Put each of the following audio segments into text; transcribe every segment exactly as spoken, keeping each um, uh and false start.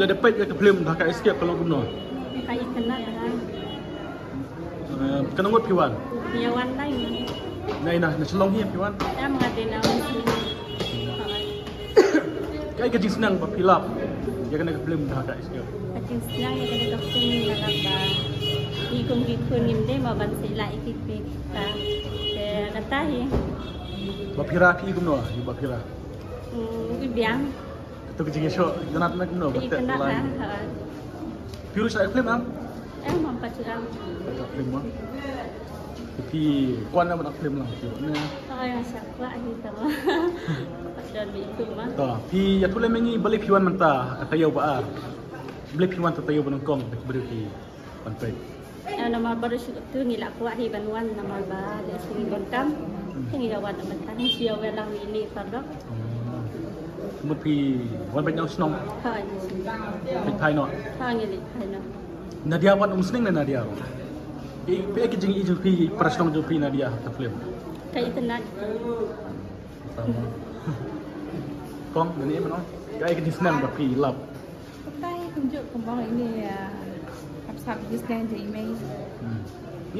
Da peit ïa ka film Dhaka Escape ka long kumno? Ka itynnad ha. Eh, katno ngut phi wan? Ïa wan lai. Na ina, na Shillong hi phi wan? Em, nga dei na West Hill. Kaei ka jingsneng ba phi lap ïa kane ka film Dhaka Escape? Ka jingsneng ïa kane ka film nga lap ba ngi kum ki khun ngim dei mo ban sa ïaleh ïa ki kmie ki kpa. Te kata hi. Ba phi ra phi kumno, ïa ba phi ra? Hmm, i biang. Kato ka jingïashoh itynnad na kumno ba tet itynnad lai. Ha, ha. Phi ruh shu act film em? Em, em pat shu act. Shu act film mo. Phi kwah ne ban act film lang phi ruh ne? Oh, ïa shu kwah hi tang. Pat don bi tu ma. To, phi ïathuh lem ïa ngi balei phi wan mynta ha ka taïew ba ar. Balei phi wan ta taïew ba nyngkong ba ki briew ki ban peit. Eh, namar ba ruh shu tu ngi la kwah hi ban wan namar ba lehse ngi donkam. Hmm. Te ngi la wan mynta ngi shu ïa wan lang ïa ine i paralok. Hmm. Mut phi wan beit na u shnong? Ha, ine i shnong. Phi phai noh? Ha, ngi leit phai noh. Nadia wan umsning ne Nadia ruh? Phi, phi ki jing i jong phi para shnong jong phi Nadia ha ka film. Ka itynnad. Kong, ine i mano? Kaei ka jingsneng ba phi lap? Kumta hi kumjuh kumba ine, ah, hap sap jingsneng jong i mei. Hmm.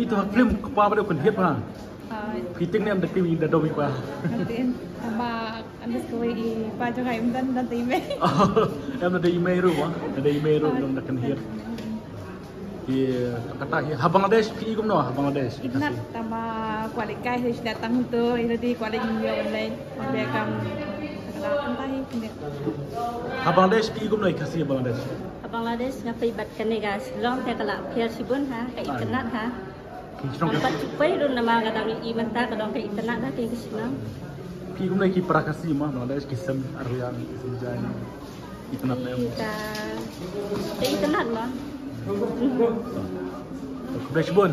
Ito ha film kpa ba dei u kynhied ha. Ah. Phi tieng ne em da kynhied da dom i pa? Nga tieng. Ba ynda kawei i pa jong nga im don, don da i mei. Em da i mei ruh ba? Da i mei ruh, ah, dom da kynhied. Ki kata hi ha Bangladesh phi i kumno ha Bangladesh? Itynnad tang ba kwah leit kai hi shu da tang to, ina dei kwah leit ïa online. Wan leit kam. Kata kumta hi kumne. Ha Bangladesh phi i kumno i Khasi ha Bangladesh? Ha Bangladesh nga peit bad kane ka Shillong te ka la pher shibun ha, ka itynnad ha. Ki shnong. Nga pat shu peit ruh namar nga dang i mynta ka dang ka itynnad ha ki shnong. Ki kumno ki para Khasi mo, Bangladesh ki sem arliang, ki sem jaiñ. Itynnad ne em? Ka, ka itynnad mo. Khublei shibun.